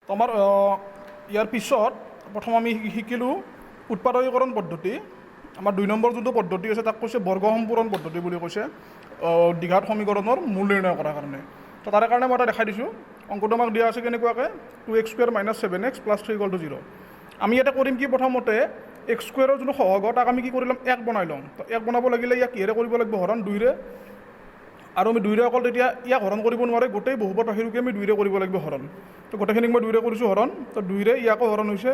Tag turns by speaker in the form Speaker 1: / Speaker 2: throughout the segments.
Speaker 1: তো আমাৰ ইয়াৰ পিছত প্ৰথম আমি শিকিলোঁ উৎপাদকীকৰণ পদ্ধতি। আমাৰ 2 নম্বৰ যোনটো পদ্ধতি আছে, তাক কৈছে বৰ্গ সম্পূৰণ পদ্ধতি বুলি কৈছে, দ্বিঘাত সমীকৰণৰ মূল নিৰ্ণয় কৰাৰ কাৰণে। তো তাৰে কাৰণে মই এটা দেখাই দিছোঁ। অংকটো আমাক দিয়া আছে কেনেকুৱাকৈ? Two x square minus seven x plus three equal to zero। আমি ইয়াতে কৰিম কি? প্ৰথমতে এক্স স্কুৱেৰৰ যোনটো সহগ, তাক আমি কি কৰি ল'ম? এক বনাই ল'ম। তো এক বনাব লাগিলে ইয়াক কিহেৰে কৰিব লাগিব হৰণ? দুইৰে। আৰু আমি দুইৰে অকল তেতিয়া ইয়াক হৰণ কৰিব নোৱাৰে, গোটেই বহুপদ ৰাশিটোকে আমি দুইৰে কৰিব লাগিব হৰণ। তো গোটেইখিনিক মই দুইৰে কৰিছোঁ হৰণ। তো দুইৰে ইয়াকো হৰণ হৈছে,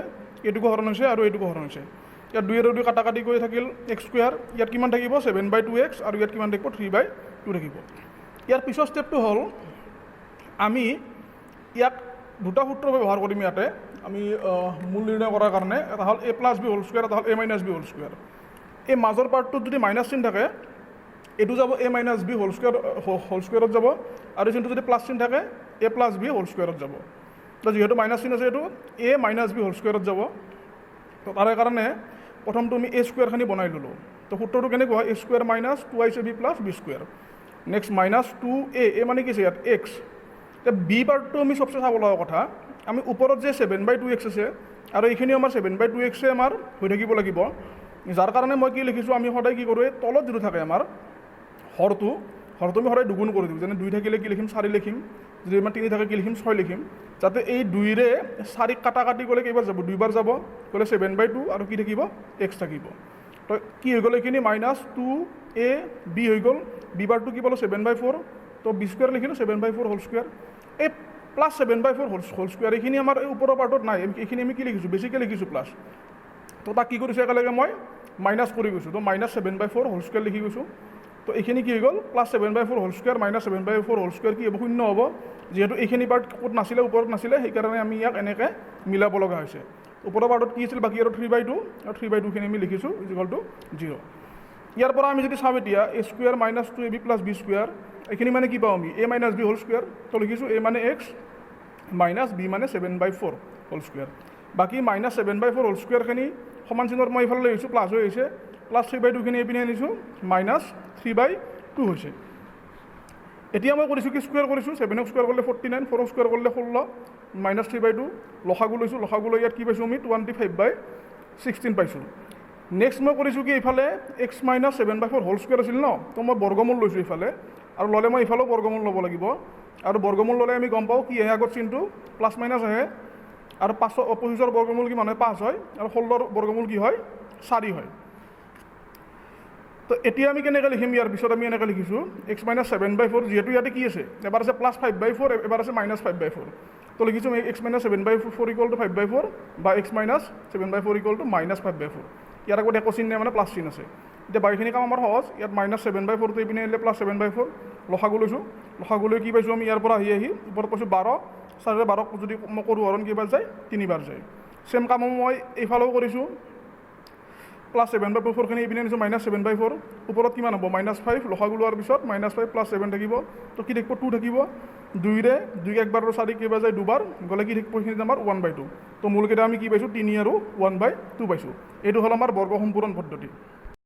Speaker 1: এইটোকো হৰণ হৈছে আৰু এইটোকো হৰণ হৈছে। ইয়াত দুই আৰু দুই কাটা কাটি কৰি থাকিল এক্স স্কুৱেৰ। ইয়াত কিমান থাকিব? ছেভেন বাই টু এক্স। আৰু ইয়াত কিমান থাকিব? থ্ৰী বাই টু থাকিব। ইয়াৰ পিছৰ ষ্টেপটো হ'ল আমি ইয়াক দুটা সূত্ৰ ব্যৱহাৰ কৰিম ইয়াতে আমি মূল নিৰ্ণয় কৰাৰ কাৰণে। এটা হ'ল a plus b whole square, এটা হ'ল a minus b whole square। এই মাজৰ পাৰ্টটোত যদি মাইনাছ চিন থাকে, এইটো যাব a minus b whole square, whole স্কুৱেৰত যাব। আৰু চিনটো যদি প্লাছ চিন থাকে, এ প্লাছ বি হোল স্কুৱেৰত যাব। তো যিহেতু মাইনাছ চিন আছে, এইটো এ মাইনাছ বি হোল স্কুৱেৰত যাব। তো তাৰে কাৰণে প্ৰথমটো আমি এ স্কুৱেৰখিনি বনাই ল'লোঁ। তো সূত্ৰটো কেনেকুৱা? A square minus twice a b plus b square। Next minus two a, a মানে কি আছে ইয়াত? এক্স। এতিয়া বি পাৰ্টটো আমি চবচে চাব লগা কথা। আমি ওপৰত যে ছেভেন বাই টু এক্স আছে আৰু এইখিনি আমাৰ ছেভেন বাই টু এক্সে আমাৰ হৈ থাকিব লাগিব। যাৰ কাৰণে মই কি লিখিছোঁ? আমি সদায় কি কৰোঁ? এই তলত যিটো থাকে আমাৰ হৰটো, হৰটো আমি সদায় দুগুণ কৰি দিওঁ। যেনে দুই থাকিলে কি লিখিম? চাৰি লিখিম। যদি আমাৰ তিনি থাকে কি লিখিম? ছয় লিখিম। যাতে এই দুইৰে চাৰিক কাটা কাটি গ'লে কেইবাৰ যাব? দুইবাৰ যাব। গ'লে ছেভেন বাই টু আৰু কি থাকিব? এক্স থাকিব। তো কি হৈ গ'ল এইখিনি? মাইনাছ টু এ বি হৈ গ'ল। বি বাৰটো কি পালোঁ? Seven by four. তো বি স্কুৱেৰ লিখিলোঁ seven by four whole square। এই plus seven by four whole square, এইখিনি আমাৰ এই ওপৰৰ পাৰ্টত নাই। এইখিনি আমি কি লিখিছোঁ? বেছিকৈ লিখিছোঁ প্লাছ। তো তাক কি কৰিছোঁ? একেলগে মই মাইনাছ কৰি গৈছোঁ। তো minus seven by four whole square লিখি গৈছোঁ। তো এইখিনি কি হৈ গ'ল? Plus seven by four whole square minus seven by four whole square কি হ'ব? শূন্য হ'ব। যিহেতু এইখিনি পাৰ্ট ক'ত নাছিলে? ওপৰত নাছিলে। সেইকাৰণে আমি ইয়াক এনেকৈ মিলাব লগা হৈছে। ওপৰৰ পাৰ্টত কি আছিল বাকী আৰু? থ্ৰী বাই টু। আৰু থ্ৰী বাই টুখিনি আমি লিখিছোঁ is equal to zero. ইয়াৰ পৰা আমি যদি চাওঁ এতিয়া, a square minus two a b plus b square, এইখিনি মানে কি পাওঁ আমি? A minus b whole square। তো লিখিছোঁ এ মানে এক্স, মাইনাছ বি মানে seven by four whole square। বাকী minus seven by four whole স্কুৱেৰখিনি সমান চিহ্নত মই এইফালে লৈ আহিছোঁ, প্লাছ হৈ আহিছে। প্লাছ থ্ৰী বাই টুখিনি এইপিনে আনিছোঁ, মাইনাছ থ্ৰী বাই টু হৈছে। এতিয়া মই কৰিছোঁ কি? স্কুৱেৰ কৰিছোঁ। ছেভেনক স্কুৱেৰ কৰিলে 49, ফ'ৰক স্কুৱেৰ কৰিলে 16, মাইনাছ থ্ৰী বাই টু। লসাগু লৈছোঁ। লসাগু লৈ ইয়াত কি পাইছোঁ আমি? 25 বাই 16 পাইছোঁ। নেক্সট মই কৰিছোঁ কি? এইফালে x minus seven by four whole square আছিল ন? তো মই বৰ্গমূল লৈছোঁ এইফালে। আৰু ল'লে মই ইফালেও বৰ্গমূল ল'ব লাগিব। আৰু বৰ্গমূল ল'লে আমি গম পাওঁ কি আহে? আগত চিনটো প্লাছ মাইনাছ আহে। আৰু পাঁচ 25ৰ বৰ্গমূল কিমান হয়? পাঁচ হয়। আৰু 16ৰ বৰ্গমূল কি হয়? চাৰি হয়। তো এতিয়া আমি কেনেকৈ লিখিম? ইয়াৰ পিছত আমি এনেকৈ লিখিছোঁ x minus seven by four। যিহেতু ইয়াতে কি আছে? এবাৰ আছে প্লাছ ফাইভ বাই ফ'ৰ, এবাৰ আছে মাইনাছ ফাইভ বাই ফ'ৰ। তো লিখিছোঁ x minus seven by four equal to five by four বা x minus seven by four equal to minus five by four। ইয়াৰ আগত একো চিন নাই, মানে প্লাছ চিন আছে। এতিয়া বাকীখিনি কাম আমাৰ সহজ। ইয়াত মাইনাছ ছেভেন বাই ফ'ৰটো এইপিনে আহিলে প্লাছ ছেভেন বাই ফ'ৰ। লসাগু লৈছোঁ। লসাগু লৈ কি পাইছোঁ আমি? ইয়াৰ পৰা আহি আহি ওপৰত পাইছোঁ 12। চাৰিৰে 12ক যদি মই কৰোঁ হৰণ, কেইবাৰ যায়? তিনিবাৰ যায়। ছেম কামো মই এইফালেও কৰিছোঁ। প্লাছ ছেভেন বাই ফ'ৰখিনি এইপিনে আনিছোঁ, মাইনাছ ছেভেন বাই ফ'ৰ। ওপৰত কিমান হ'ব? Minus five. লসাগু লোৱাৰ পিছত মাইনাছ ফাইভ প্লাছ ছেভেন থাকিব। তো কি থাকিব? টু থাকিব। দুইৰে দুইক একবাৰ আৰু চাৰি কেইবাৰ যায়? দুবাৰ গ'লে কি থাকিব এইখিনিত আমাৰ? ওৱান বাই টু। তো মূলকেইটা আমি কি পাইছোঁ? তিনি আৰু ওৱান বাই টু পাইছোঁ। এইটো হ'ল আমাৰ বৰ্গ সম্পূৰণ পদ্ধতি।